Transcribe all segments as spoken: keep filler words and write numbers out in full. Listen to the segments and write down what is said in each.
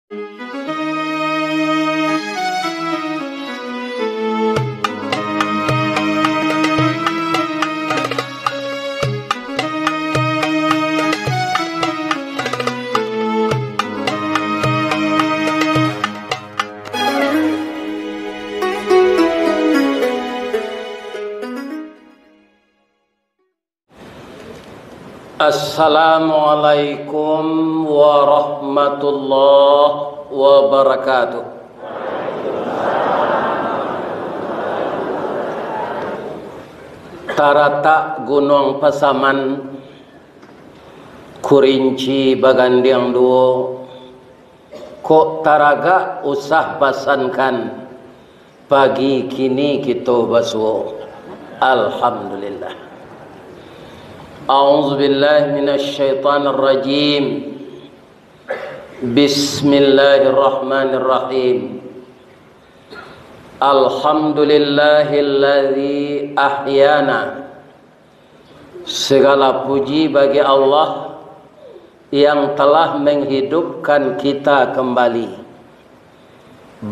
Assalamualaikum warahmatullahi wabarakatuh. Taratak Gunuang Pasaman, Kurinci bagandiang duo, kok taragak usah pasankan, pagi kini kito basuo. Alhamdulillah. A'udzubillahi minasyaitonirrajim. Bismillahirrahmanirrahim. Alhamdulillahilladzi ahyana. Segala puji bagi Allah yang telah menghidupkan kita kembali.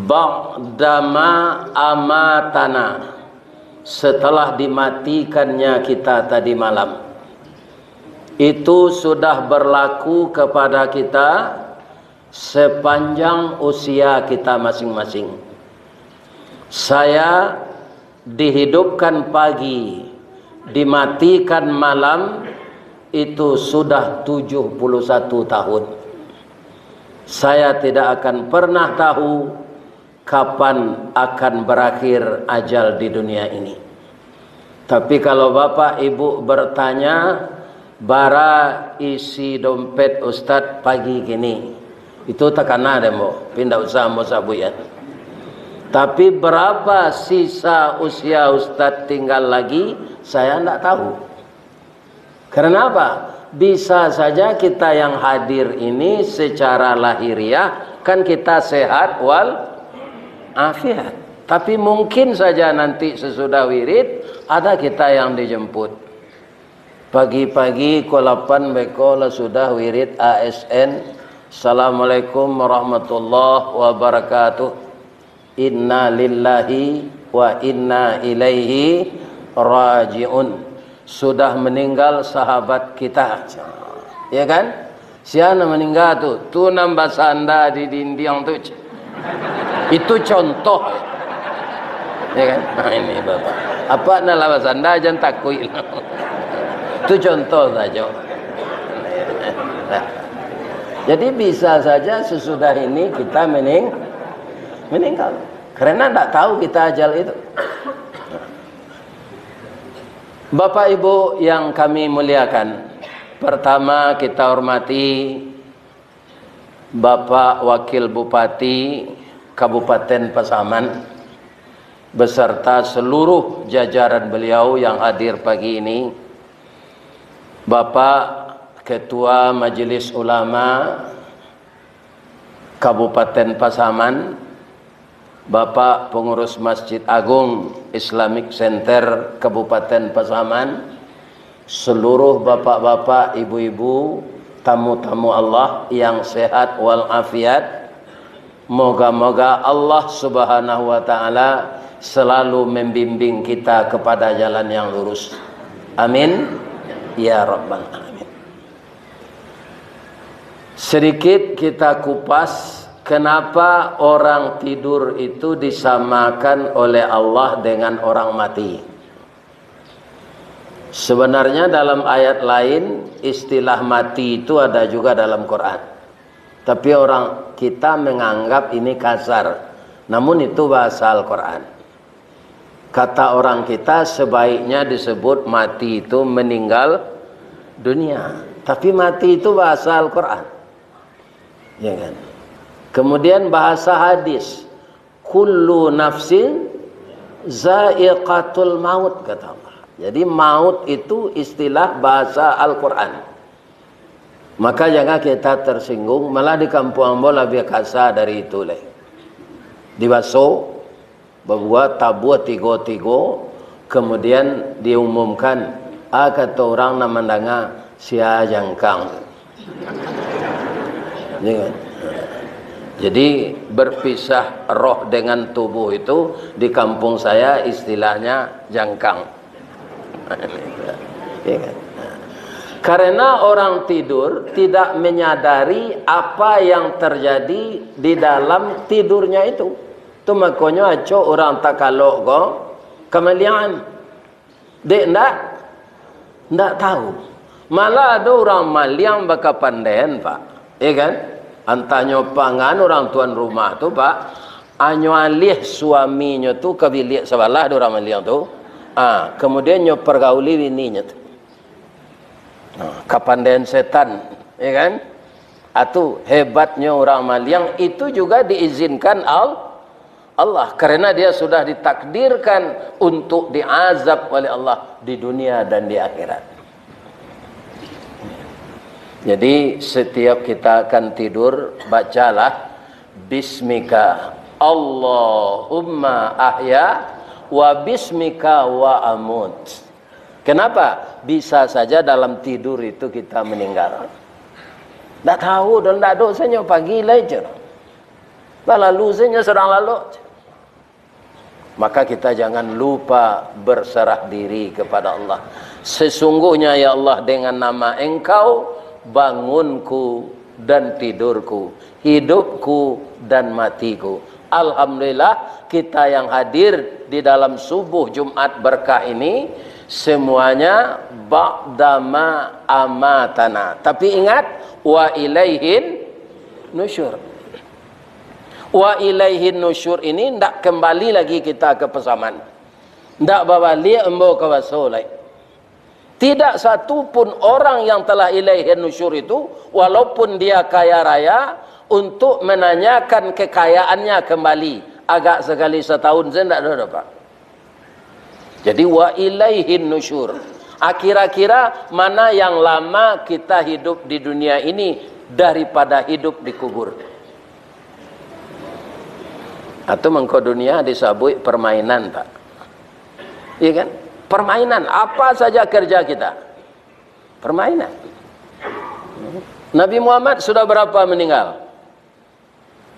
Ba'dama amatana, setelah dimatikannya kita tadi malam. Itu sudah berlaku kepada kita sepanjang usia kita masing-masing. Saya dihidupkan pagi, dimatikan malam, itu sudah tujuh puluh satu tahun. Saya tidak akan pernah tahu kapan akan berakhir ajal di dunia ini. Tapi kalau bapak ibu bertanya, "Bara isi dompet Ustadz pagi kini?" Itu takana deh, ambo. Tapi ndak usah ambo sabuikan. Tapi berapa sisa usia Ustadz tinggal lagi, saya ndak tahu. Karena apa? Bisa saja kita yang hadir ini secara lahiriah, kan kita sehat wal afiat. Tapi mungkin saja nanti sesudah wirid, ada kita yang dijemput. Pagi-pagi, pukua lapan beko lah sudah wirid A S N. "Assalamualaikum warahmatullahi wabarakatuh. Inna lillahi wa inna ilaihi raji'un." Sudah meninggal sahabat kita. Ya kan? Sia nan maningga tu, tu nan basanda di dindiang tu. Itu contoh. Ya kan? Nah, ini Bapak. Apa nan lah basanda, jan takuik. Itu contoh saja. Nah. Jadi bisa saja sesudah ini kita mening-, meninggal. Karena ndak tahu kita ajal itu. Bapak Ibu yang kami muliakan, pertama kita hormati Bapak Wakil Bupati Kabupaten Pasaman beserta seluruh jajaran beliau yang hadir pagi ini, Bapak Ketua Majelis Ulama Kabupaten Pasaman, Bapak Pengurus Masjid Agung Islamic Center Kabupaten Pasaman, seluruh bapak-bapak, ibu-ibu, tamu-tamu Allah yang sehat walafiat, moga-moga Allah Subhanahu wa Ta'ala selalu membimbing kita kepada jalan yang lurus. Amin, ya Rabbal Alamin. Sedikit kita kupas, kenapa orang tidur itu disamakan oleh Allah dengan orang mati. Sebenarnya dalam ayat lain, istilah mati itu ada juga dalam Quran. Tapi orang kita menganggap ini kasar. Namun itu bahasa Al-Quran. Kata orang kita, sebaiknya disebut mati itu meninggal dunia. Tapi mati itu bahasa Al-Quran. Ya kan? Kemudian bahasa hadis, "Kullu nafsin za'iqatul maut," kata Allah. Jadi maut itu istilah bahasa Al-Quran. Maka jangan kita tersinggung, malah di kampuang ambo labiah kasa dari itu lai. Dibaso, babuat tabuah tigo-tigo, kemudian diumumkan, ah, kato urang nan mandanga, "Sia jangkang." Ya kan? Jadi, berpisah roh dengan tubuh itu di kampung saya istilahnya jangkang. Iya kan? Karena orang tidur tidak menyadari apa yang terjadi di dalam tidurnya itu. Tu makonyo acok urang takalok ko kamaliangan. Dek ndak? Ndak tahu. Malah ado urang maliang bakapandaian, Pak. Iya kan? Antahnyo pangan urang tuan rumah tu, Pak, anyo alih suaminyo tu ka biliak sabalah dek urang maliang tu. Ah, kemudian nyo pergauli bininyo tu. Nah, kapandaian setan, ya kan? Atu hebatnyo urang maliang itu juga diizinkan Al-, Allah, karena dia sudah ditakdirkan untuk diazab oleh Allah di dunia dan di akhirat. Jadi, setiap kita akan tidur, bacalah, "Bismika Allahumma ahya, wa bismika wa amut." Kenapa? Bisa saja dalam tidur itu kita meninggal. Ndak tahu doh, ndak ado sajo pagi lai je. Balalu sajo sadang lalok. Maka kita jangan lupa berserah diri kepada Allah. Sesungguhnya, ya Allah, dengan nama Engkau, bangunku dan tidurku, hidupku dan matiku. Alhamdulillah, kita yang hadir di dalam subuh Jumat berkah ini, semuanya ba'dama amatana. Tapi ingat, wa ilaihin nusyur. Wa ilaihin nusyur ini ndak kembali lagi kita ke pesaman. Ndak babaliak ambo ka baso lai. Tidak satu pun orang yang telah ilaihin nusyur itu, walaupun dia kaya raya, untuk menanyakan kekayaannya kembali. Agak sekali setahun saja ndak ada, Pak. Jadi, wa ilaihin nusyur. Kira-kira mana yang lama kita hidup di dunia ini daripada hidup di kubur? Atau mangko dunia disabuik permainan, Pak? Iya kan? Permainan. Apa saja kerja kita, permainan. Nabi Muhammad sudah berapa meninggal?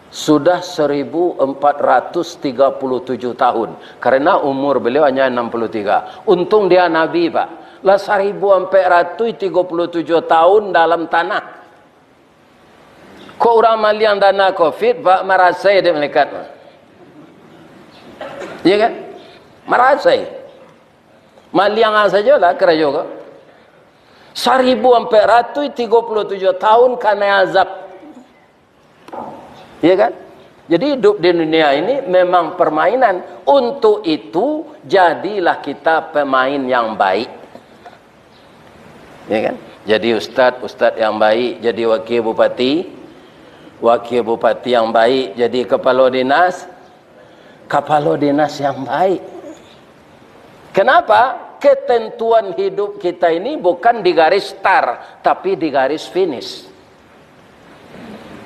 Sudah seribu empat ratus tiga puluh tujuh tahun. Karena umur beliau hanya enam puluh tiga. Untung dia Nabi, Pak. Lah seribu empat ratus tiga puluh tujuh tahun dalam tanah. Kok urang maliang dana covid, Pak, marasai dek malaikat? Iya kan? Marasai. Maliang sajolah karajo ko. Saribu ampek ratuih tigo puluah tujuah tahun kanai azab. Iya kan? Jadi, hidup di dunia ini memang permainan. Untuk itu, jadilah kita pemain yang baik. Ya kan? Jadi ustaz, ustaz yang baik. Jadi wakil bupati, wakil bupati yang baik. Jadi kepala dinas, kepala dinas yang baik. Kenapa? Ketentuan hidup kita ini bukan di garis start, tapi di garis finish.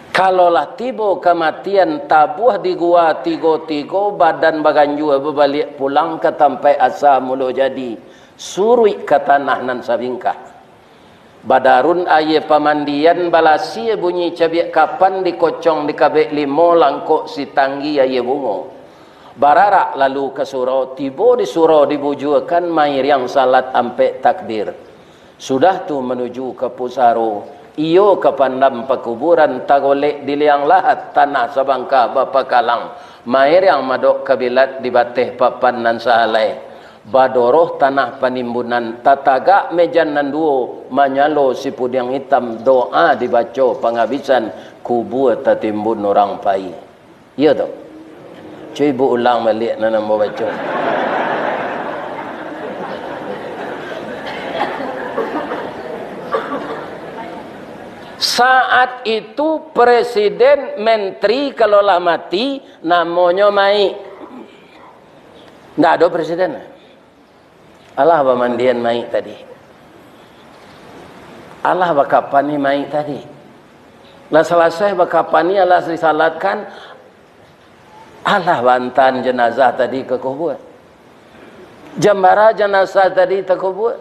Kalau lah tibo kamatian, tabuah di gua tigo-tigo, badan baganjua babaliak pulang ka tampaik asa mulo jadi, suruik ka tanah nan sabingkah. Badarun aia pamandian, balasia bunyi cabiak kapan, dikocong dikabek limo, langkok sitanggi aia bungo. Bararak lalu ka surau, tibo di surau dibujuakan, mairiang salat ampek takbir. Sudah tu manuju ka pusaro, iyo ka pandam pakuburan, tagolek di liang lahat, tanah sabangka bapakalang, mairiang madok kabilat di bateh papan nan sahalai. Badoroh tanah panimbunan, tatagak mejan nan duo, manyalo sipudiang itam, doa dibaco pangabisan, kubua tatimbun urang pai. Iyo tu. Cubo ibu ulang baliak nan ambo baco. Saat itu presiden, menteri kalau lah mati, namonyo maik. Ndak ado presiden. Alah bamandian maik tadi. Alah bakapani maik tadi. Lah salasai bakapani, alah disalatkan, alah baantaan jenazah tadi ka kubua. Jam bara jenazah tadi takubua?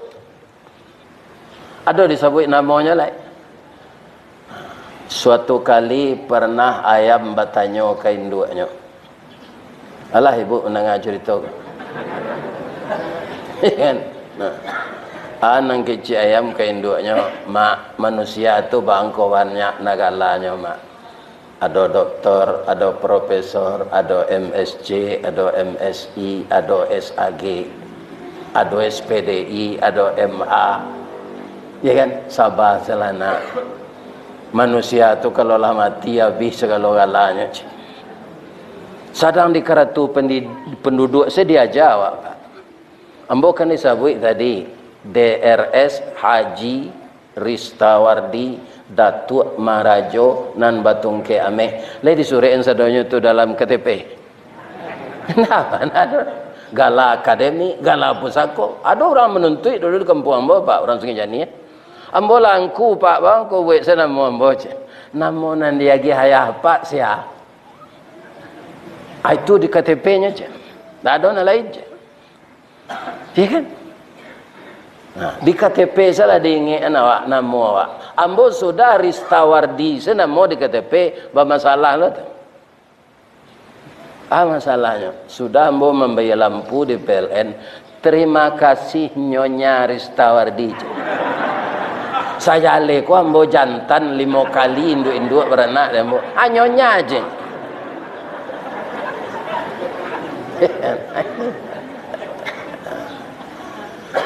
Ado disabuik namonyo lai? Suatu kali pernah ayam batanyo ka induaknyo. Alah, ibu mandanga curito ko. Kan? Nah. Ah, nan kecek ayam ka induaknyo, "Mak, manusia tu bangko banyak nagalanyo, Mak. Ado doktor, ado profesor, ado M S C, ado M S I, ado S A G, ado S P D I, ado M A." Ya kan? Saba salah, Nak. Manusia tu kalau lah mati, abih sagalo galanyo, cik. Sadang di karatu pendi-, penduduk se diaja awak, Pak. Ambo kan disabuik tadi, D R S Haji Ristawardi Datuak Marajo nan batungkek ameh. Lai disurek sadonyo tu dalam K T P? Ndak, ndak ado. Gala akademik, gala pusako. Ado urang manuntuik dulu di kampuang ambo, Pak, urang Sungai Jani, eh. "Ambo lah angku, Pak, bang, ko buek se namo ambo," cek. "Namo nan diagiah ayah Apak sia?" Ah, itu di K T P-nyo, cek. Ndak ado nan lain, cek. Iya kan? Nah, di K T P salah diingek awak, namo awak. Ambo sudah Ristawardi, se namo di K T P, bamasalah lo tu. Ah, masalahnyo, sudah ambo mambayia lampu di P L N, "Terima kasih, Nyonya Ristawardi." Sajaleh ko ambo jantan limo kali induak-induak baranak dek ambo. Ah, Nyonya je.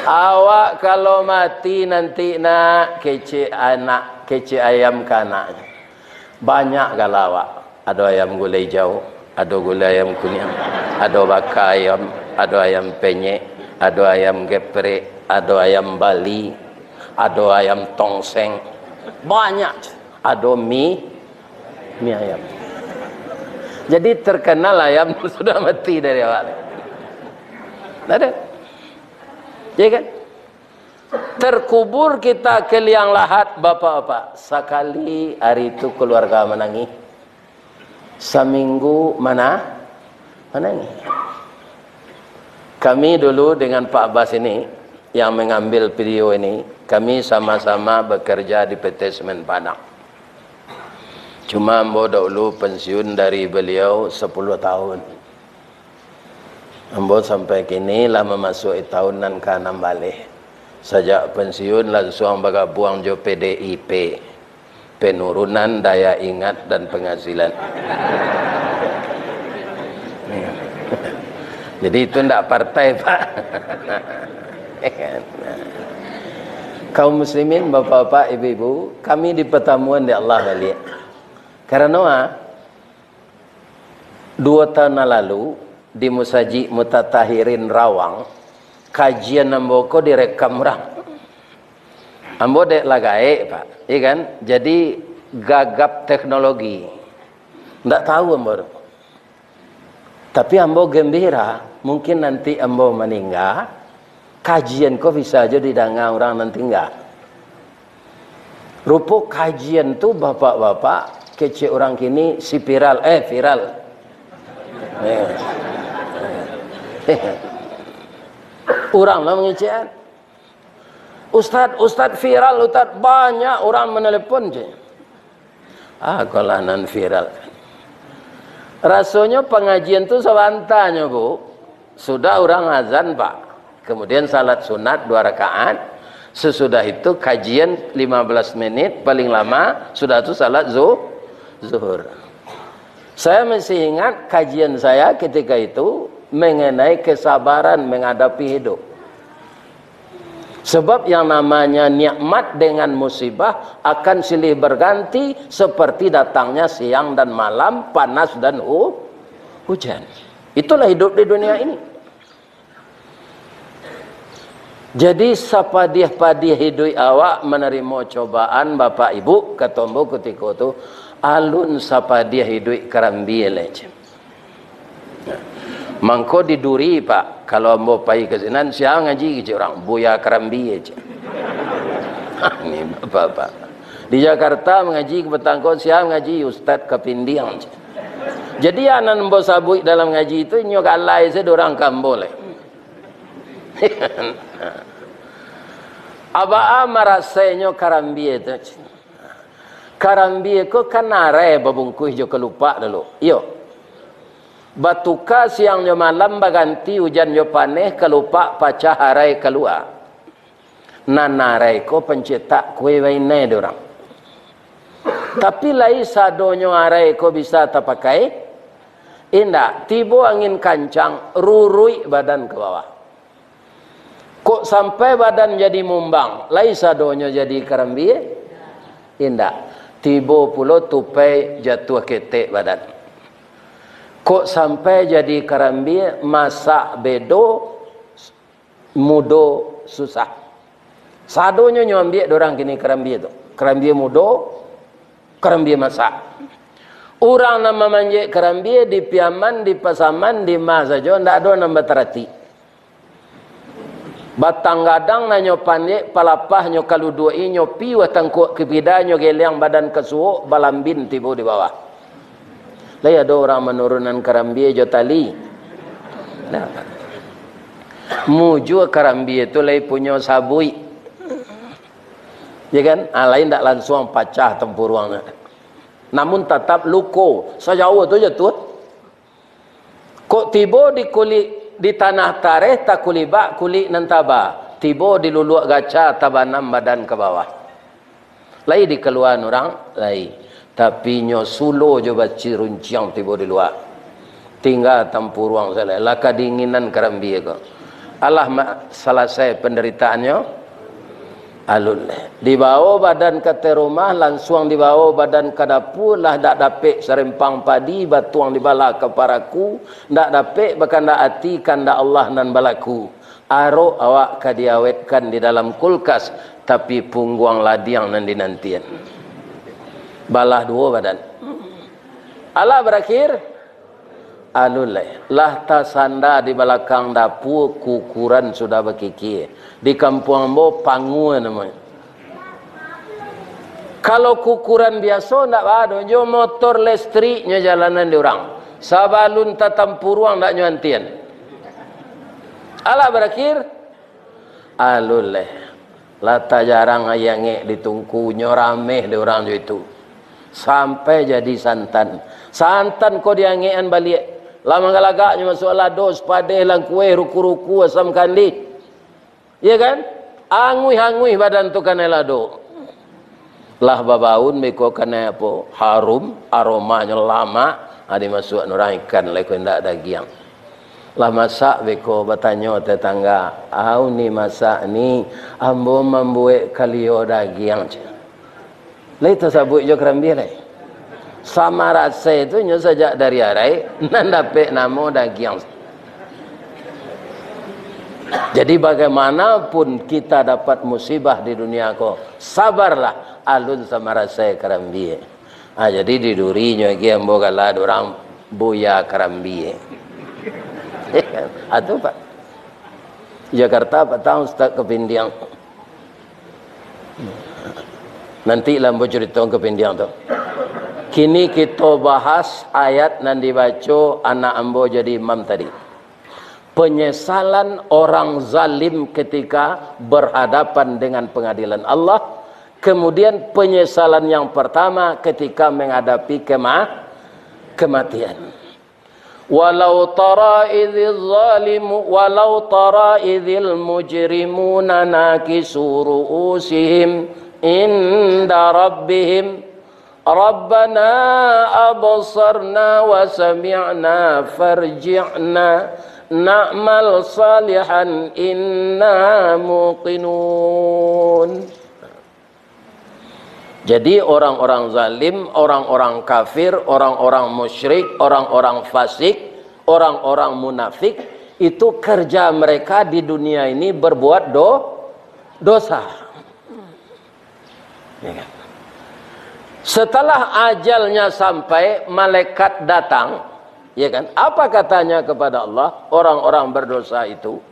Awak kalau mati nanti, Nak, kecek anak, kecek ayam ka anaknyo. Banyak gala awak. Ado ayam gulai ijau, ado gulai ayam kuniang, ado baka ayam, ado ayam penyek, ado ayam geprek, ado ayam Bali, ado ayam tongseng. Banyak. Ado mi, mi ayam. Jadi terkenal ayam sudah mati dari awak. Ada. Ya kan? Terkubur kita ke liang lahat, bapak-bapak. Sakali hari tu keluarga manangih. Saminggu mana? Manangih. Kami dulu dengan Pak Bas ini, yang mengambil video ini, kami sama-sama bekerja di P T Semen Padang. Cuma ambo dahulu pensiun dari beliau sepuluh tahun. Ambo sampai kini lah mamasuak tahun nan ka anam baleh. Sajak pensiun, lansuang bagabuang jo P D I P, penurunan daya ingat dan penghasilan. Jadi, itu ndak partai, Pak. Kaum muslimin, bapak-bapak, ibu-ibu, kami dipertamuan dek Allah baliak. Karano, ah, duo tahun nan lalu, di Musajik Mutatahirin Rawang, kajian ambo ko direkam urang. Ambo dek lah gaek, Pak, iya kan? Jadi, gagap teknologi. Ndak tahu ambo tu. Tapi ambo gembira, mungkin nanti ambo maningga, kajian ko bisa jo didanga urang nan tingga. Rupo kajian tu, bapak-bapak, kecek urang kini, si viral, eh, viral. Eh. Urang lah mangecek. "Ustaz, Ustaz, viral, Ustaz, banyak urang manelepon," cek. Ah, kolah nan viral. Rasonyo pangajian tu sabanta nyo, Bu. Sudah urang azan, Pak. Kemudian salat sunat dua rakaat. Sesudah itu kajian lima belas menit paling lama, sudah tu salat zu-, zuhur. Saya masih ingat kajian saya ketika itu mengenai kesabaran menghadapi hidup. Sebab yang namanya nikmat dengan musibah akan silih berganti seperti datangnya siang dan malam, panas dan hu-, hujan. Itulah hidup di dunia ini. Jadi, sapadiah-padiah hiduik awak manarimo cobaan, Bapak Ibu, kato ambo kutiko tu, alun sapadiah hiduik karambia lai, cek. Mangko di Duri, Pak, kalau ambo pai ka sinan, "Sia ngaji?" kecek urang, "Buya Karambia," cek. Ni bapak-bapak. Di Jakarta mangaji ka patang ko, "Sia ngaji?" "Ustaz Kapindiang," cek. Jadi, nan ambo sabuik dalam ngaji tu, inyo galai sajo urang ka ambo lai. Abaa marasainyo karambia tu, cek. Karambia ko kan arai babungkuih jo kalupak dulu. Iyo. Batuka siang jo malam, baganti ujan jo paneh, kalupak pacah arai kalua. Nan arai ko pancetak kue bainai dek urang. Tapi lai sadonyo arai ko bisa tapakai? Indak. Tibo angin kancang, ruruik badan ka bawah. Kok sampai badan jadi mumbang, lai sadonyo jadi karambia? Indak. Tibo pulo tupai jatuah ketek badan. Kok sampai jadi karambia, masak bedo, mudo susah. Sadonyo nyo ambiak dek urang kini karambia tu. Karambia mudo, karambia masak. Urang nan mamanjek karambia di Piaman, di Pasaman, di ma sajo, ndak ado nan batarati. Batang gadang nan nyo panjek, palapah nyo kaluduak-i, nyo piuah tangkuak kipida, nyo geleang badan ka suok, balambin tibo di bawah. Lai ado urang manurunan karambia jo tali. Nah. Mujua karambia tu lai punyo sabuik. Ya kan? Ah, lai ndak lansuang pacah tampuruang. Namun tatap luko, sajauah tu jatuah. Kok tibo di kulik, di tanah tareh, takulibak kulik nan taba. Tibo di luluak gaca, tabanam badan ka bawah. Lai dikaluaan urang? Lai. Tapi nyo sulo jo bacirunciang tibo di lua. Tingga tampuruang sajo, lah kadinginan karambia ko. Alah ma-, salasai pandaritaannyo? Alun lai. Dibawo badan ka ateh rumah, lansuang dibawo badan ka dapua, lah dak dapek sarempang padi, batuang dibalah ka paraku, dak dapek bakandak ati, kandak Allah nan balaku. Arok awak ka diawetkan di dalam kulkas, tapi pungguang ladiang nan dinantian. Balah duo badan. Alah barakhir? Alun lai. Lah tasanda di balakang dapua, kukuran sudah bakikia. Di kampuang ambo, pangua namonyo. Kalau kukuran biaso, ndak baa doh, jo motor lestriknyo jalanan di urang. Sabalun tatampuruang ndak nyo antian. Alah barakhir? Alun lai. Lah tajarang aia angek di tungku, nyo rameh dek urang jo itu. Sampai jadi santan. Santan ko diangekan baliak. Lah manggalagaknyo masuak lado, sapadeh, langkueh, ruku-ruku, asam kandih. Iya kan? Anguih-anguih badan tu kanai lado. Lah babaun beko kanai apo? Harum, aromanyo lamak, ha, dimasuak urang ikan lai ko indak dagiang. Lah masak beko, batanyo tetangga, "Au ni masak ni, ambo mambuek kalio dagiang," cek. Lai tasabuik jo karambia lai. Samarasai tu nyo sajak dari arai, nan dapek namo dagiang. Jadi, bagaimanapun kita dapat musibah di dunia ko, sabarlah, alun samarasai karambia. Ha, jadi, di Duri nyo agi ambo gala dek urang Buya Karambia. Ha, tu, Pak. Jakarta patang Ustaz Kapindiang. Nanti lah ambo carito ka pindiang tu. Kini kito bahas ayat nan dibaco anak ambo jadi imam tadi. Penyesalan orang zalim ketika berhadapan dengan pengadilan Allah, kemudian penyesalan yang pertama ketika menghadapi kema-, kematian. Walau tara idzil zalimu, walau tara idzil mujrimuna nakisu ru'usihim inda rabbihim, Rabbana absarna wa sami'na farji'na na'mal salihan inna muqinun. Jadi, orang-orang zalim, orang-orang kafir, orang-orang musyrik, orang-orang fasik, orang-orang munafik, itu kerja mereka di dunia ini berbuat do-, dosa. Ya kan? Setelah ajalnya sampai, malaikat datang, ya kan? Apa katanya kepada Allah, orang-orang berdosa itu?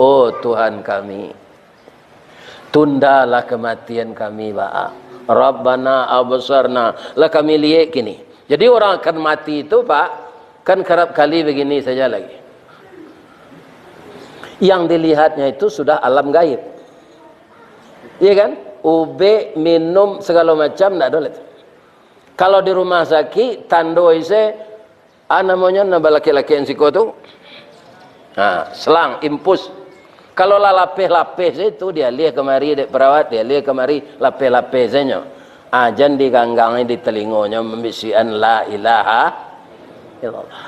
"Oh Tuhan kami, tundalah kematian kami, Pak. Rabbana absarna, lah kami liek kini." Jadi, orang akan mati itu, Pak, kan karap kali begini saja lagi. Yang dilihatnya itu sudah alam gaib. Iya kan? Ubek, minum, segalo macam, ndak ado lai. Kalau di rumah sakik, tando ise, ah, namonyo nan balakek-lakek siko tu, ha, selang, infus. Kalau lah lapeh-lapeh se tu, dialiah kamari dek perawat, dialiah kamari, lapeh-lapeh se nyo. Ah, jan diganggang di telingonyo mambisikan la ilaha illallah.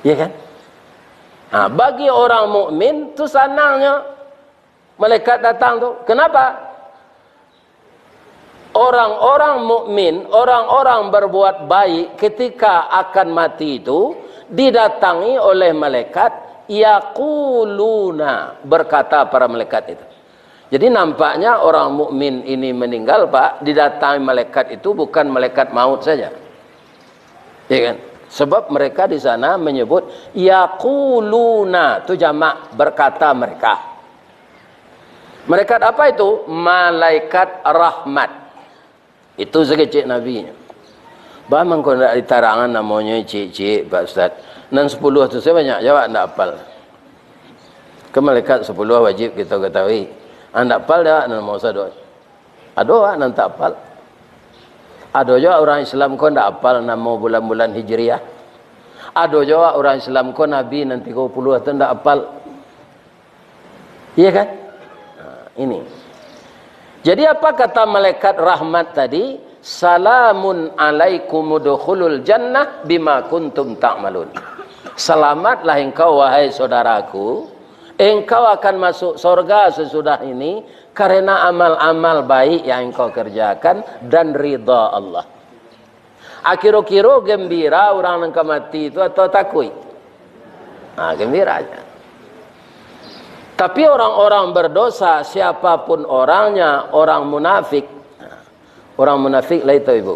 Ya kan? Ha, bagi orang mukmin tu sanangnyo malaikat datang tu. Kenapa? Orang-orang mukmin, orang-orang berbuat baik ketika akan mati itu didatangi oleh malaikat, yaquluna, berkata para malaikat itu. Jadi nampaknya orang mukmin ini meninggal, Pak, didatangi malaikat itu bukan malaikat maut saja. Ya kan? Sebab mereka di sana menyebut yaquluna, tu jamak, berkata mereka. Malaikat apa itu? Malaikat rahmat. Itu sakecek Nabi. Bah, mangko ndak ditarangan namonyo ciek-ciek, Pak Ustaz. Nan sapuluah tu sabanyak jawab ndak apal. Kan malaikat sapuluah wajib kito katahui. Ah, ndak apal dak namo sado. Ado awak nan tak apal. Ado jo urang Islam ko ndak apal namo bulan-bulan Hijriah. Ado jo awak urang Islam ko Nabi nan tigo puluah tu ndak apal. Iya kan? Nah, ini. Jadi apa kata malaikat rahmat tadi? "Salamun alaikum udkhulul jannah bima kuntum ta'malun." Selamatlah engkau, wahai saudaraku, engkau akan masuk sorga sesudah ini karena amal-amal baik yang engkau kerjakan dan ridha Allah. Ah, kiro-kiro gembira urang nan ka mati tu atau takuik? Ah, gembira aja. Tapi orang-orang berdosa, siapapun orangnya, orang munafik, orang munafik lai tahu, Ibu.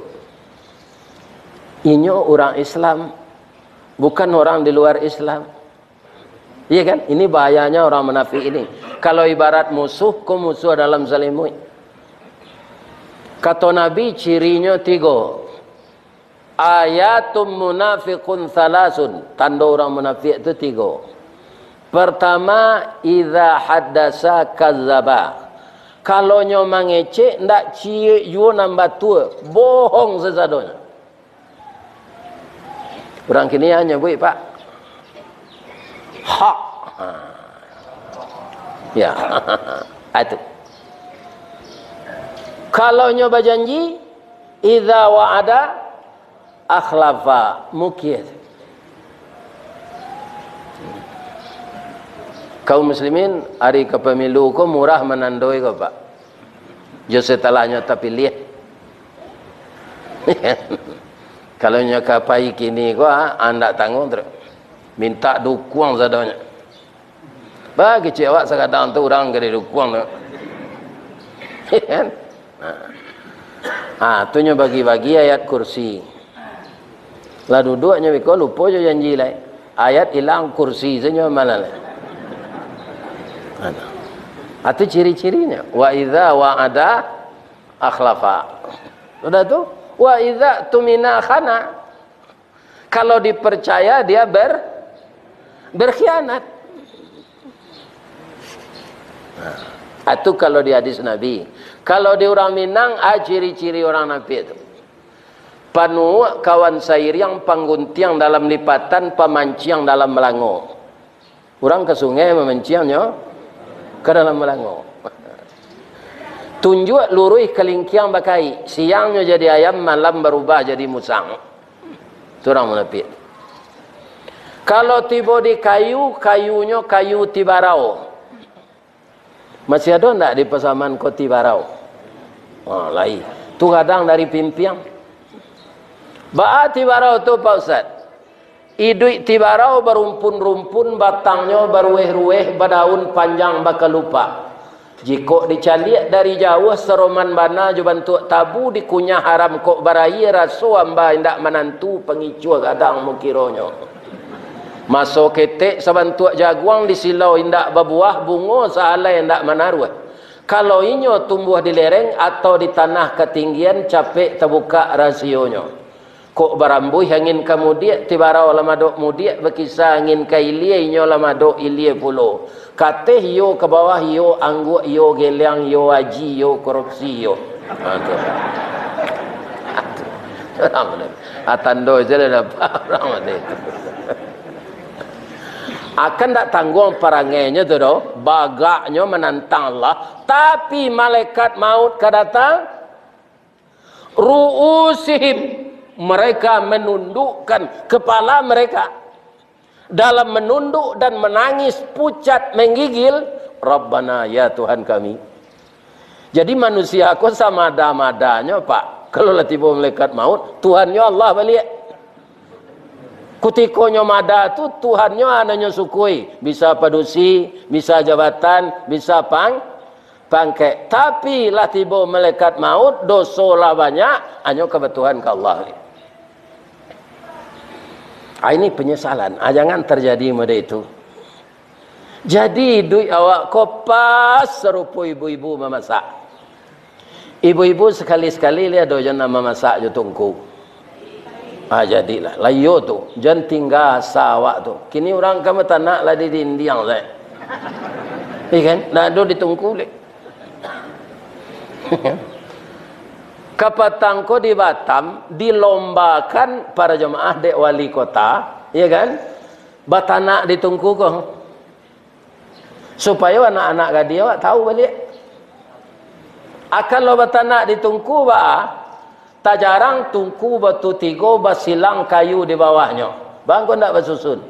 Inyo urang Islam, bukan orang di luar Islam. Iya kan? Ini bahayanya orang munafik ini. Kalau ibarat musuh, ko musuh dalam salimuik. Kato Nabi, cirinyo tigo. "Ayatum munafiqun salasun." Tando urang munafik tu tigo. Pertama, "Idza haddasa kadzaba." Kalau nyo mangecek, ndak ciek juo nan batua, bohong sasadonyo. Urang kini nyabuik, Pak. Hak. Ha. Ya. Itu. Kalau nyo bajanji, idza wa'ada akhlafa, mukir. Kaum muslimin, ari ka pemilu ko murah manandoi ko, Pak. Jo satalahnyo tapiliah. Kalau nyo ka pai kini ko, ah, andak tangguang tu. Mintak dukuang sadonyo. Bagi cek awak sakadang tu urang ka didukuang tu. Kan? Nah. Ah, tu nyo bagi-bagi ayat kursi. Lah duduak nyo biko, lupo jo janji lai. Ayat ilang, kursi se nyo malah lai. Ado. Ah, tu ciri-cirinyo. Wa idza wa'ada akhlafa. Sudah tu, wa idza tumina khana. Kalau dipercaya, dia ber-, berkhianat. Nah, itu kalau di hadis Nabi. Kalau di urang Minang, ah, ciri-ciri urang munafik tu. Panuak kawan sairiang, pangguntiang dalam lipatan, pamanciang dalam malango. Urang ka sungai mamanciangnyo ka dalam malango. Tunjuak luruih kalingkiang bakaik, siangnyo jadi ayam, malam barubah jadi musang. Tu urang munafik. Kalau tibo di kayu, kayunyo kayu tibarau. Masih ado ndak di Pasaman ko tibarau? Ha, lai. Tu gadang dari pimpiang. Baa tibarau tu, Pak Ustaz? Iduik tibarau barumpun-rumpun, batangnyo baruweh-ruweh, badaun panjang bakalupak. Jikok dicaliak dari jauah, saroman bana jo bantuak tabu, dikunyah haram kok barayie, raso amba indak manantu, pangicuah gadang mukironyo. Maso ketek sabantuak jaguang, disilau indak babuah, bungo sahalai indak manaruah. Kalau inyo tumbuah di lereng atau di tanah katinggian, capek tabukak rasionyo. Kok barambuih angin ka mudiak, tibarau lah madok mudiak, bakisa angin ka ilie, inyo lah madok ilie pulo. Ka ateh iyo, ka bawah iyo, angguak iyo, geliang iyo, aji iyo, korupsi iyo. Ha, tu. Ah, tando sajo lah dapat urang mati tu. Akan dak tangguang parangainyo tu doh, bagaknyo manantang Allah, tapi malaikat maut ka datang, ru'usihim, mereka menundukkan kepala mereka. Dalam menunduk dan menangis pucat menggigil, "Rabbana, ya Tuhan kami." Jadi manusia ko samada-madanyo, Pak. Kalau lah tibo malaikat maut, Tuhannyo Allah baliak. Kutikonyo mada tu, Tuhannyo anonyo sukui. Bisa padusi, bisa jabatan, bisa pang-, pangkek. Tapi lah tibo malaikat maut, doso lah banyak, hanyo ka batuhan ka Allah. Ah, ini penyesalan. Ah, jangan terjadi model itu. Jadi, iduik awak ko pas sarupo ibu-ibu mamasak. Ibu-ibu sakali-sakali lai ado jan mamasak jo tungku. Ah, jadilah. Lah iyo tu, jan tingga asa awak tu. Kini urang kan batanak lah di dindiang sajo. Iya kan? Ndak ado di tungku lai. Kapatang ko di Batam dilombakan para jamaah dek wali kota, iya kan? Batanak di tungku ko. Supayo anak-anak gadih awak tahu baliak. Akan lo batanak di tungku, ba, tajarang tungku batu tigo basilang kayu di bawahnyo. Bangko ndak basusun.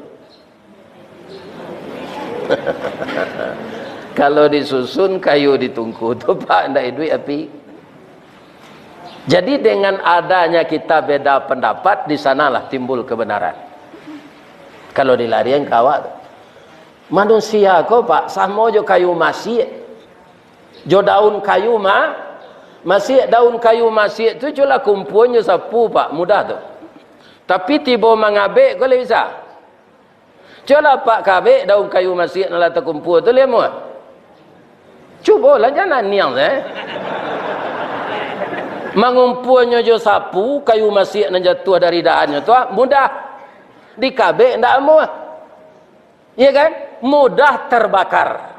Kalau disusun kayu di tungku tu, Pak, ndak iduik api. Jadi, dengan adanya kita beda pendapat, di sanalah timbul kebenaran. Kalau dilarian ka awak tu. Manusia ko, Pak, samo jo kayu masiak. Jo daun kayu ma-, masiak, daun kayu masiak tu cubolah kumpuan jo sapu, Pak, mudah tu. Tapi tibo mangabek ko lai bisa. Cubolah Apak kabek daun kayu masiak nan lah takumpua tu, lai amuah? Cubolah, jan aniang se. Mangumpuanyo jo sapu, kayu masiak nan jatuah dari dahannyo tu, ah, mudah. Dikabek ndak amuah. Iya kan? Mudah terbakar.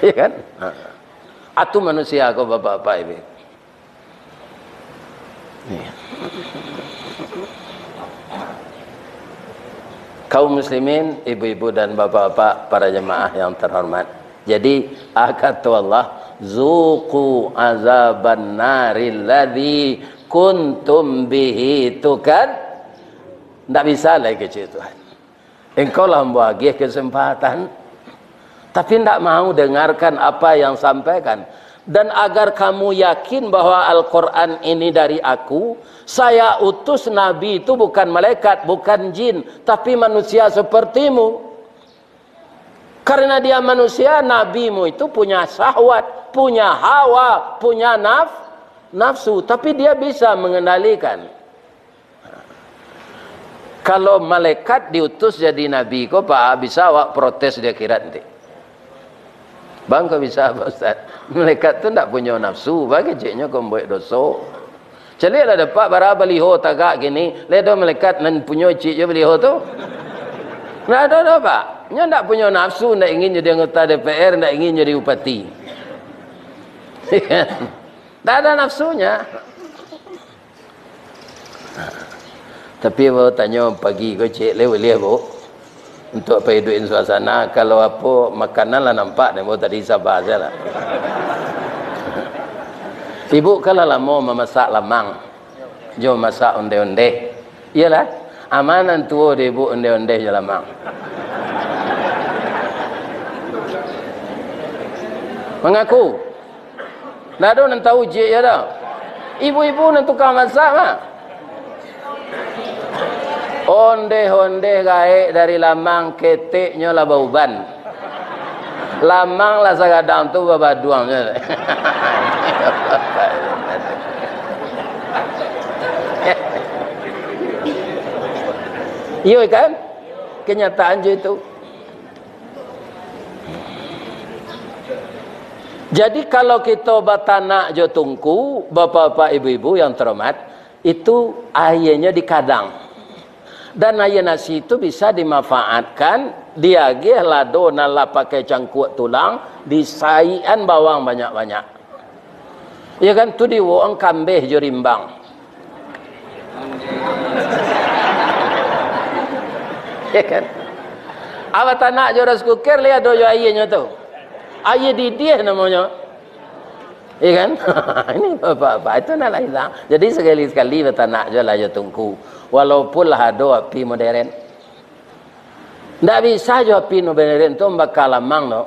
Iya kan? Ha. Atu manusia ko, Bapak-bapak, Ibu. Iya. Kaum muslimin, ibu-ibu dan bapak-bapak, para jemaah yang terhormat. Jadi, ah, kato Allah, "Zuqu azaban naril ladzi kuntum bihi tukan." Ndak bisa lai kecek Tuhan. Engkau lah ambo agiah kesempatan, tapi ndak mau dengarkan apa yang sampaikan. Dan agar kamu yakin bahwa Al-Quran ini dari Aku, saya utus Nabi itu bukan malaikat, bukan jin, tapi manusia sepertimu. Karena dia manusia, nabimu itu punya syahwat, punya hawa, punya naf-, nafsu, tapi dia bisa mengendalikan. Kalau malaikat diutus jadi nabi ko, Pak, bisa awak protes di akhirat nanti. Bang, kok bisa, Pak Ustaz? Malaikat tu ndak punyo nafsu, baa keceknyo kok mambuek doso. Caliaklah dapek bara baliho tagak kini, lai ado malaikat nan punyo ciek jo baliho tu? Ndak ado doh, Pak. Nyo ndak punyo nafsu, ndak ingin jadi anggota D P R, ndak ingin jadi bupati. Ndak ado nafsunya. Tapi ambo tanyo pagi ko, Cik, lai buliah, Bu? Untuak paiduik suasana, kalau apo, makanan lah nampak dek ambo tadi, saba sajolah. Ibu kan lah lamo mamasak lamang, jo masak ondeh-ondeh. Iyolah, a ma nan tuo dek Ibu ondeh-ondeh jo lamang? Mangaku. Ndak ado nan tahu ciek yo doh. Ibu-ibu nan tukang masak mah. Ondeh-ondeh gaek dari lamang, keteknyo lah bauban. Lamang lah sagadang tu babaduang. Iyo kan? Kenyataan jo itu. Jadi, kalau kito batanak jo tungku, bapak-bapak, ibu-ibu yang terhormat, itu aianyo dikadang. Dan aia nasi itu bisa dimanfaatkan, diagiah lado nan lah pakai cangkuak tulang, disaikan bawang banyak-banyak. Ya kan? Tu diwoan kambeh jo rimbang. Ya kan? Apo tanak jo rice cooker, lai ado jo aianyo tu. Aia didiah namonyo. Ya kan? Ini bapak-bapak, itu nak lah hilang. Jadi, sakali-sakali batanak jo lah jo tungku. Walaupun lah ado api moderen. Ndak bisa jo api moderen tu mambaka lamang tu.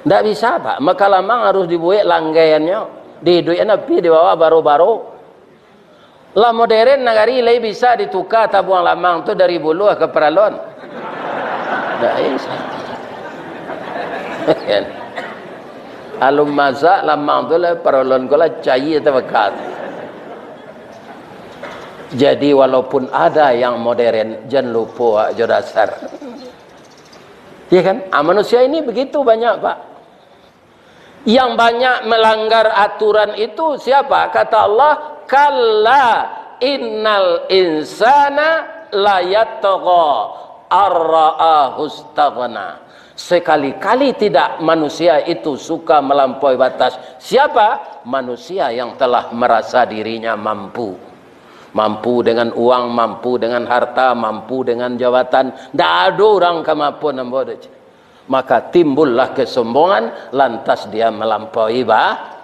Ndak bisa, Pak. Mambaka lamang harus dibuek langgaiannyo. Diiduikan api di bawah baro-baro. Lah moderen nagari, lai bisa dituka tabuang lamang tu dari buluah ka paralon? Ndak bisa. Alun masak lamang tu lah, paralon ko lah caia tabaka. Jadi, walaupun ada yang moderen, jan lupo awak jo dasar. Ya kan? Ah, manusia ini begitu banyak, Pak. Yang banyak melanggar aturan itu siapa? Kata Allah, "Kalla innal insana layatgha arra'ahu istaghna." Sekali-kali tidak manusia itu suka melampaui batas. Siapa? Manusia yang telah merasa dirinya mampu. Mampu dengan uang, mampu dengan harta, mampu dengan jabatan. Ndak ado urang ka maafkan ambo doh. Maka timbullah kesombongan, lantas dia melampaui ba-,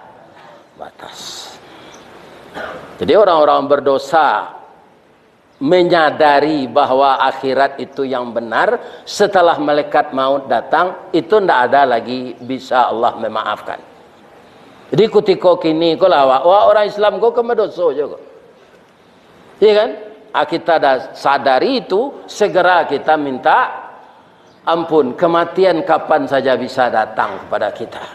batas. Jadi, orang-orang berdosa menyadari bahwa akhirat itu yang benar, setelah malaikat maut datang, itu ndak ada lagi bisa Allah memaafkan. Jadi, kutiko kini ko lah, awak, awak orang Islam ko kan badoso juo ko. Iya kan? Ah, kita dah sadari itu, segera kita minta ampun. Kematian kapan saja bisa datang kepada kita.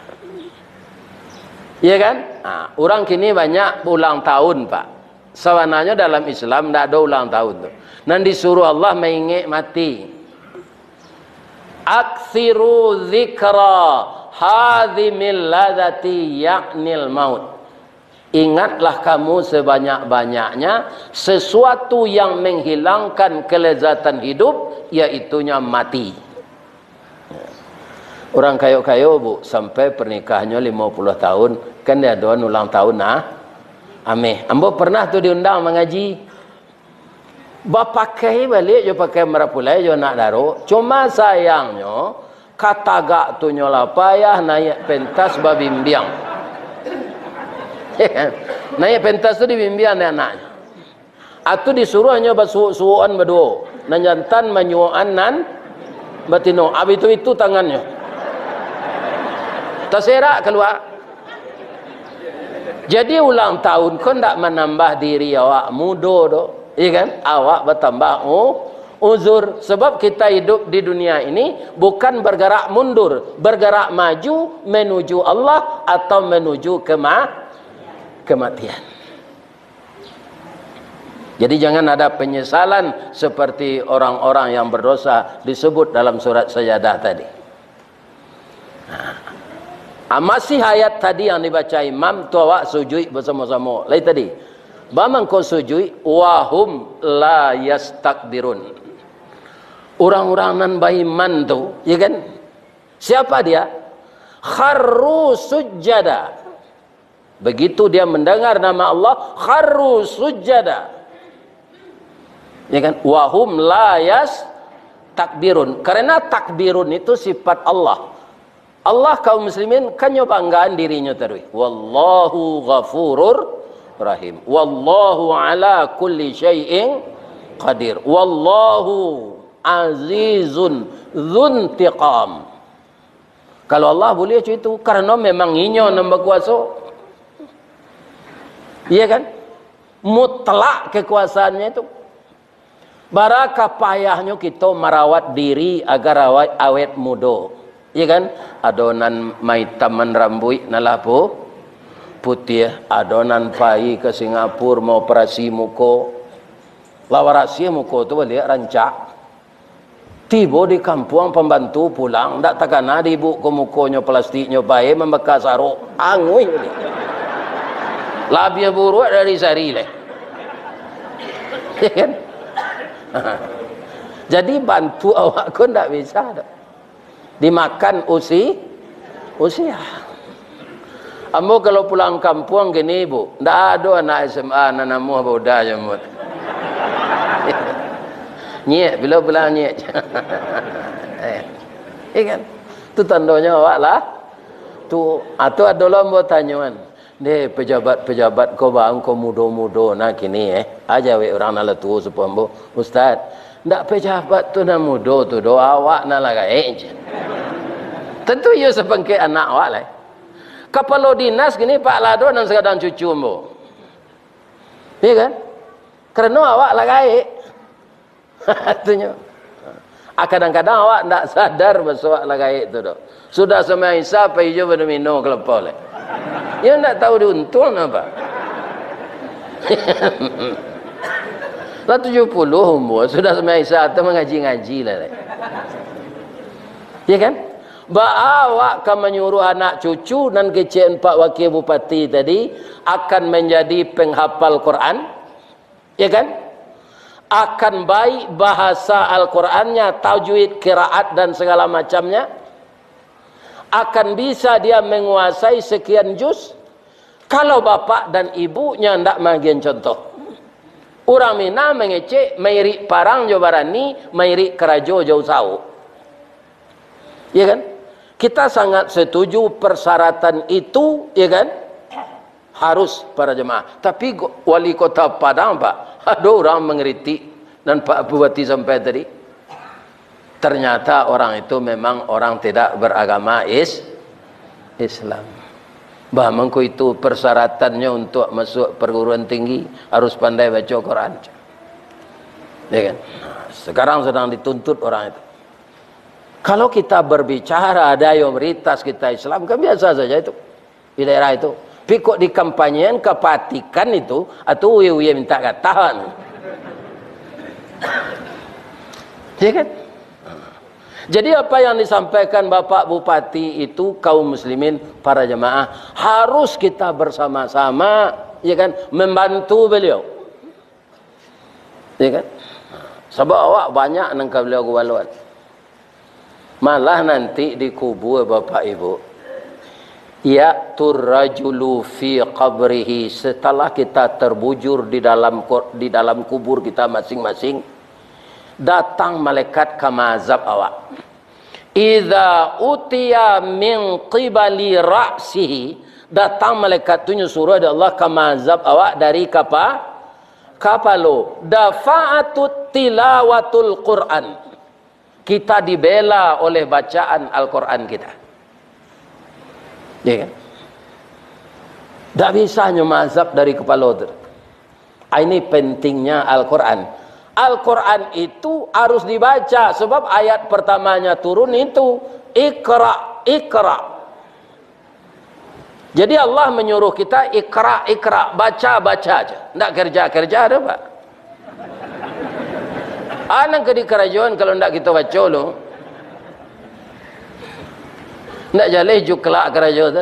Iya kan? Ah, urang kini banyak ulang tahun, Pak. Sabananyo dalam Islam ndak ado ulang tahun tu. Nan disuruh Allah maingek mati. "Aktsiru dzikra hadzimil ladzati ya'nil maut." Ingatlah kamu sebanyak-banyaknya sesuatu yang menghilangkan kelezatan hidup, yaitunya mati. Urang kayo-kayo, Bu, sampai pernikahannyo limo puluah tahun, kan diadoan ulang tahun, nah? Ameh. Ambo pernah tu diundang mangaji. Bapakai baliak jo pakaian marapulai jo anak daro. Cuma sayangnyo, katagak tu nyo lah payah, naiak pentas babimbiang. Naiak pentas tu dibimbiang dek anaknyo. Atu disuruah nyo basuok-suokan baduo. Nan jantan manyuokan nan batino. Abih tu itu tangannyo. Taserak kalua. Jadi, ulang tahun ko ndak manambah diri awak mudo doh, iya kan? Awak batambah u-, uzur. Sebab kita hidup di dunia ini bukan bergerak mundur, bergerak maju menuju Allah atau menuju kema-, kematian. Jadi, jangan ada penyesalan seperti orang-orang yang berdosa disebut dalam surat Sajadah tadi. Nah, ah, masih ayat tadi yang dibaca imam tu, awak sujuik basamo-samo. Lai tadi, bamangko sujuik, "Wa hum la yastakbirun." Urang-urang nan baiman tu, ya kan? Siapa dia? Kharru sujada. Begitu dia mendengar nama Allah, kharru sujada. Ya kan? "Wa hum la yastakbirun." Karena takbirun itu sifat Allah. Allah, kaum muslimin, kan nyo banggaan dirinyo taruih. "Wallahu ghafurur rahim. Wallahu ala kulli syai'in qadir. Wallahu azizun dzuntiqam." Kalau Allah buliah cak itu, karano memang Inyo nan bakuaso. Iya kan? Mutlak kekuasaannya itu. Bara ka payahnyo kito marawat diri agar awet, awet mudo. Iya kan? Ado nan maitaman rambuik, nan lah pu-, putiah, ado nan pai ka Singapura maoperasi muko. Lah barasiah muko tu baliak rancak. Tibo di kampuang, pambantu pulang, ndak takana di ibu ko mukonyo plastiknyo bae mambaka sarok, anguih baliak. Labiah buruak dari sari lai. Ya kan? Jadi bantu awak ko ndak bisa doh. Dimakan usi-, usia. Ambo kalau pulang kampuang kini, Bu, ndak ado anak S M A nan namuah bauda jo, Mut. Nyek, bilo pulang nyek. Eh, iya kan? Tu tandonyo awak lah. Tu, ah, tu ado lo ambo tanyoan. Deh, pejabat-pejabat ko bang ko mudo-mudo nah kini, eh. Aja wek urang nan lah tuo sapuah ambo, "Ustaz, ndak pejabat tu nan mudo tu doh, awak nan lah gaek," je. Tentu iyo sapangkek anak awak lah. Kapalo dinas kini Pak Lado nan sakadang cucu ambo. Iya kan? Karano awak lah gaek. Tunyo. Ah, kadang-kadang awak ndak sadar baso awak lah gaek tu doh. Sudah sumbayang Isya, pai jo badomino ka lapau lai. Iyo ndak tahu diuntuang napa. Lah tujuah puluah umur, sudah sumbayang Isya tu mangaji-ngaji lah lai. Ya kan? Baa awak ka manyuruah anak cucu nan kecek Pak Wakil Bupati tadi akan manjadi penghafal Quran? Ya kan? Akan baik bahasa Al-Qurannya, tajwid, qiraat, dan segala macamnya. Akan bisa dia menguasai sekian juz. Kalau bapak dan ibunya ndak maagian contoh. Urang Minang mangecek, mairik parang jo barani, mairik karajo jo usaho. Ya kan? Kita sangat setuju persyaratan itu, ya kan? Harus para jemaah. Tapi go-, wali kota Padang, Pak, ado urang mangkritik nan Pak Bupati sampai tadi. Ternyata orang itu memang orang tidak beragama is-, Islam. Bah, mangko itu persyaratannya untuk masuk perguruan tinggi, harus pandai baca Quran. Ya kan? Sekarang sedang dituntut orang itu. Kalau kita berbicara ada mayoritas kita Islam, kan biasa saja itu. Di daerah itu. Tapi kok dikampanyekan, kapatikan itu, atau uye-uye minta gatah. Ya kan? Jadi apa yang disampaikan Bapak Bupati itu, kaum muslimin, para jemaah, harus kita bersama-sama, ya kan, membantu beliau. Ya kan? Sabab awak banyak nan ka beliau gubaluan. Malah nanti di kubur, Bapak Ibu, ya'tur rajulu fi qabrihi, setelah kita terbujur di dalam ko-, di dalam kubur kita masing-masing, datang malaikat ka maazab awak. Idza utiya min qibali ra'sihi, datang malaikat tu nyo suruh dek Allah ka maazab awak dari kapa-, kapalo. Dafa'atut tilawatul Qur'an. Kita dibela oleh bacaan Al-Quran kita. Ya kan? Ndak bisa nyo maazab dari kapalo tu. Ah, ini pentingnya Al-Quran. Al-Quran itu harus dibaca, sebab ayat pertamanya turun itu, "Iqra, iqra." Jadi Allah menyuruh kita, "Iqra, iqra, baca, baca aja." Ndak kerja-kerja ada, Pak. Anang ke di karajoan kalau ndak kita baca lo. Ndak jaleh juklak karajo tu.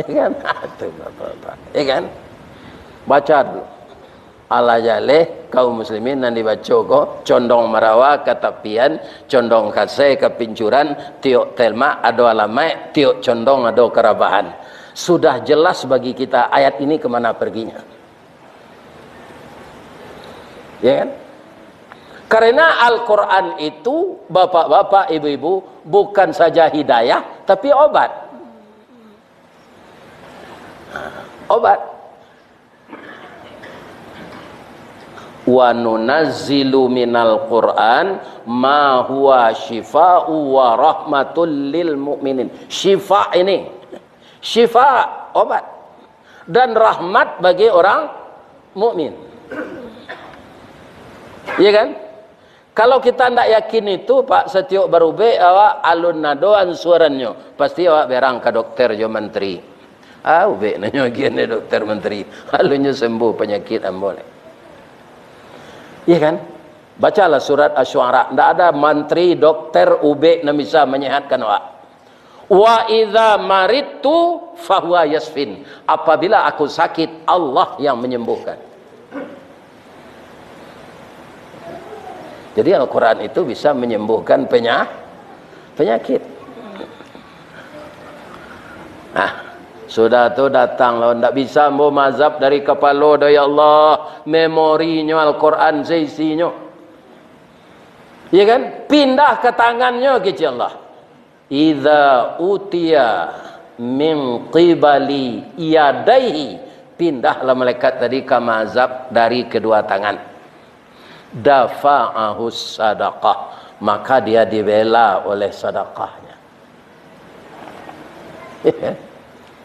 Ya kan? Tu, Bapak-bapak. Ya kan? Baca dulu. Alah jaleh kaum muslimin nan dibaco ko, condong marawa ka tapian, condong kasai ka pincuran, tiok telmak ado alamaik, tiok condong ado karabahan. Sudah jelas bagi kita ayat ini kemana perginya. Ya kan? Karena Al-Quran itu, bapak-bapak, ibu-ibu, bukan saja hidayah, tapi obat. Obat. "Wa nunazzilu minal Qur'an ma huwa syifa'u wa rahmatul lil mu'minin." Syifa ini. Syifa, obat. Dan rahmat bagi orang mukmin. Iya kan? Kalau kita ndak yakin itu, Pak, satiok barubek awak alun ado ansuarannyo, pasti awak berang ka dokter jo mantri. Ah, ubek nanyo agian dek dokter mantri. Alunnyo sembuh panyakik ambo ni. Iya kan? Bacalah surat Asy-Syu'ara. Ndak ada mantri, dokter, ubek nan bisa manyehatkan awak. "Wa idza maridtu fahuwa yasfin." Apabila aku sakit, Allah yang menyembuhkan. Jadi Al-Quran itu bisa menyembuhkan penya-, penyakit. Nah, Sudah tu datang lo, ndak bisa ambo mazhab dari kapalo doh, ya Allah, memorinyo Al-Quran seisinyo. Ya kan? Pindah ka tangannyo, kecek Allah. "Idza utiya min qibali yadaihi," pindahlah malaikat tadi ka mazhab dari kedua tangan. "Dafa'ahu sadaqah," maka dia dibela oleh sadakahnya.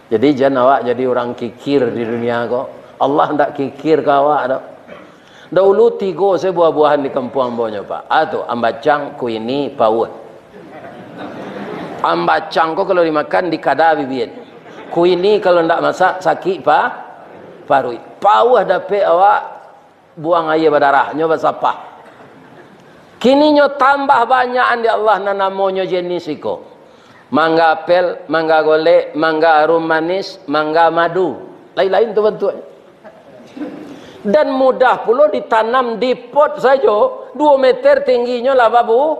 Jadi, jan awak jadi urang kikir di dunia ko. Allah ndak kikir ka awak doh. Daulu tigo se buah-buahan di kampuang ambo nyo, Pak. A tu, ambacang, kuini, pauah. Ambacang ko kalau dimakan, dikada bibia. Kuini kalau ndak masak, sakik pa-, paruik. Pauah dapek awak, buang aia badarah, nyo basapah. Kini nyo tambah banyakan di Allah nan namonyo jenis iko. Mangga apel, mangga golek, mangga arum manis, mangga madu. Lain-lain tu bantuaknyo. Dan mudah pulo ditanam di pot sajo, duo meter tingginyo lah babu-,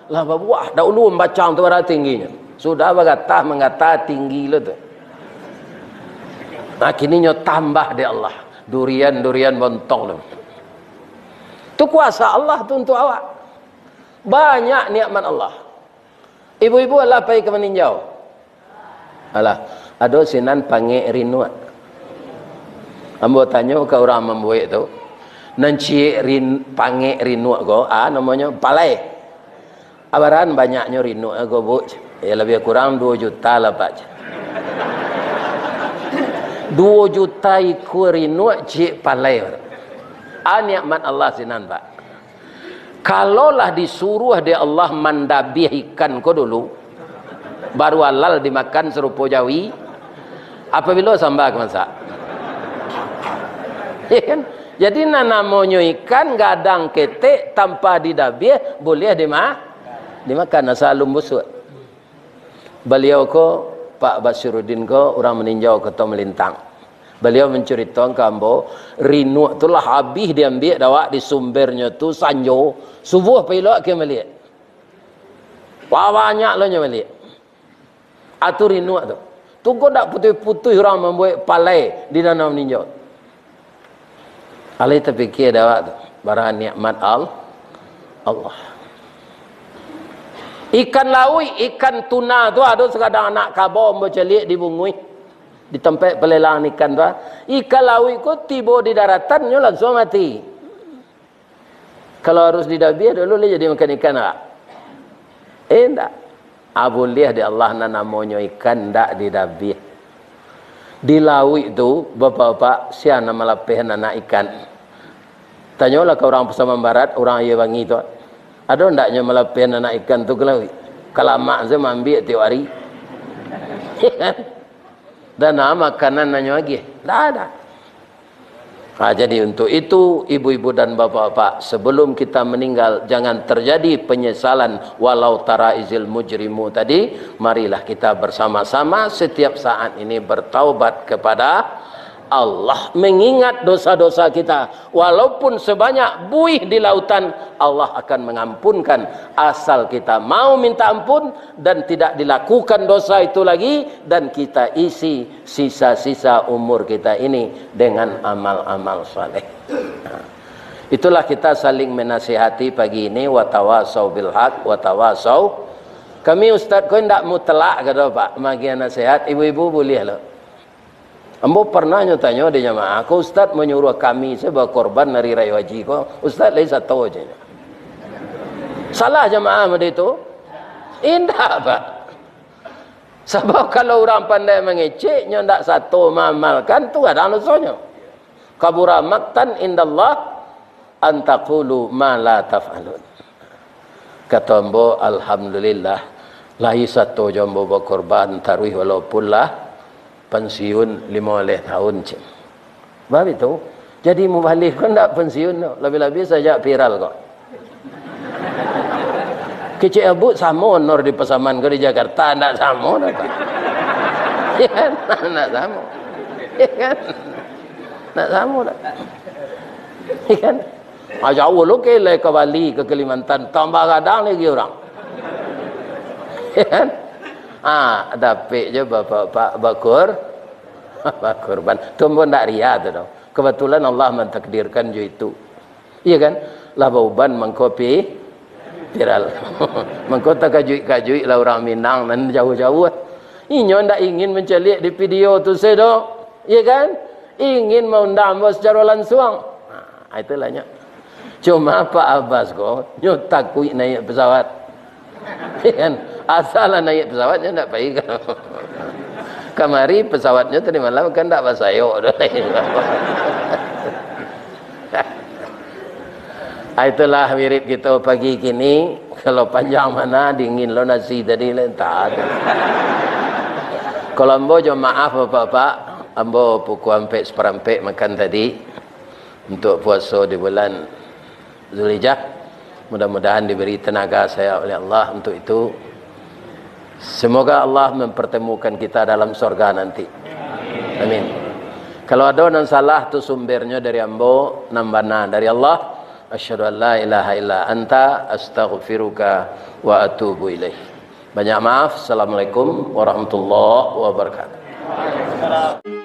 lah babuah. Daulu ambacang tu bara tingginyo. Sudah bagatah, manggatah tinggi lo tu. Nah, kini nyo tambah dek Allah. Durian-durian bontong tu. Tu kuasa Allah tu untuk awak. Banyak nikmat Allah. Ibu-ibu, alah pai ka maninjau? Alah, ado sinan pangek rinuak. Ambo tanyo ka urang mambuek tu, nan ciek rin-, pangek rinuak ko, a, namonyo palai. Abaran banyaknyo rinuak ko, Bu? Ya, labiah kurang duo juta lah, Pak. Duo juta ikua rinuak ciek palai. A, nikmat Allah sinan, Pak. Kalau lah disuruah dek Allah mandabiah ikan ko dulu, baru halal dimakan sarupo jawi, apabilo samba ka masak? Ya kan? Jadi, nan namonyo ikan gadang ketek tanpa didabiah, buliah dima-, dimakan, asa alun busuak. Baliau ko, Pak Basiruddin ko, urang Maninjau, Koto Malintang. Baliau mancuritoan ka ambo, rinuak tu lah abih diambiak dek awak di sumbernyo tu sanjo, subuah pai lo ka baliak. Wah, banyak lo nyo baliak. A tu rinuak tu. Tu ko ndak putuih-putuih urang mambuek palai di Danau Maninjau. Alai tapikia dek awak tu, bara nikmat Al-, Allah. Ikan lauik, ikan tuna tu ado sakadang anak kabau ambo caliak di Bunguih, di tampek palelangan ikan tu. Ikan lauik ko tibo di daratan, nyo lansuang mati. Kalau harus didabiah dulu, lai jadi makan ikan, awak? Eh, indak. A, buliah dek Allah nan namonyo ikan ndak didabiah. Di lauik tu, bapak-bapak, sia nan malapehan anak ikan? Tanyolah ka urang Pasaman Barat, urang Aia Bangi tu. Ado ndak nyo malapehan anak ikan tu ka lauik? Kalamak se maambiak tiok ari. Dan, a, makanan nan nyo agiah? Ndak ado. Ha, jadi untuk itu, ibu-ibu dan bapak-bapak, sebelum kita meninggal, jangan terjadi penyesalan walau tara izil mujrimu tadi. Marilah kita bersama-sama setiap saat ini bertaubat kepada Allah, mengingat dosa-dosa kita. Walaupun sebanyak buih di lautan, Allah akan mengampunkan, asal kita mau minta ampun dan tidak dilakukan dosa itu lagi, dan kita isi sisa-sisa umur kita ini dengan amal-amal saleh. Nah, itulah kita saling menasihati pagi ini, watawasau bil haq, watawasau. Kami ustaz ko indak mutlak, kato Pak, magiah nasihat, ibu-ibu buliah lo. Ambo parnah nyo tanyo di jamaah, ko ustaz manyuruah kami se bakorban hari rayo haji ko, ustaz lai sato je. Salah jamaah mode tu? Indak, Pak. Sabab kalau urang pandai mangecek, nyo ndak sato maamalkan, tu gadang dosonyo. Kabura maktan indallah antaqulu ma la taf'alun. Kato ambo, alhamdulillah, lai sato jo ambo bakorban taruih walaupun lah pansiun limo baleh taun, cek. Baitu. Jadi mubalih ko ndak pansiun tu, labiah-labiah sajak viral ko. Kecek abuk samo honor di Pasaman ko di Jakarta, ndak samo doh, Pak. Ya kan? Ndak samo. Ya kan? Ndak samo doh. Ya kan? Ah, jauah lo ke lai ka Bali, ka Kalimantan, tambah gadang lagi urang. Ya kan? Ah, dapek je bapak-bapak bakur-, Apa kurban? Tu ambo ndak ria tu doh. Kebetulan Allah mentakdirkan jo itu. Iya kan? Lah bauban mangko pi-, viral. Mangko takajuik-kajuik lah urang Minang nan jauah-jauah. Inyo ndak ingin mancaliak di video tu se doh. Iya kan? Ingin maundang ambo secara lansuang. Nah, itulah nyo. Cuma Pak Abbas ko, nyo takuik naiak pesawat. Kan? Asal lah naiak pesawat, nyo ndak pai ka. Kamari pesawatnyo tadi malam kan ndak basayok doh. Ah, itulah wirid kito pagi kini. Kalau panjang mana, dingin lo nasi tadi lah, entah tu. Kalau ambo jo maaf, Bapak-bapak, ambo pukua ampek saparampek makan tadi. Untuk puaso di bulan Zulhijjah. Mudah-mudahan diberi tenaga saya oleh Allah untuk itu. Semoga Allah mempertemukan kita dalam sorga nanti. Amin. Kalau ado nan salah, tu sumbernyo dari ambo, nan bana dari Allah. Asyhadu an la ilaha illa anta, astaghfiruka wa atubu ilaih. Banyak maaf. Assalamualaikum warahmatullahi wabarakatuh.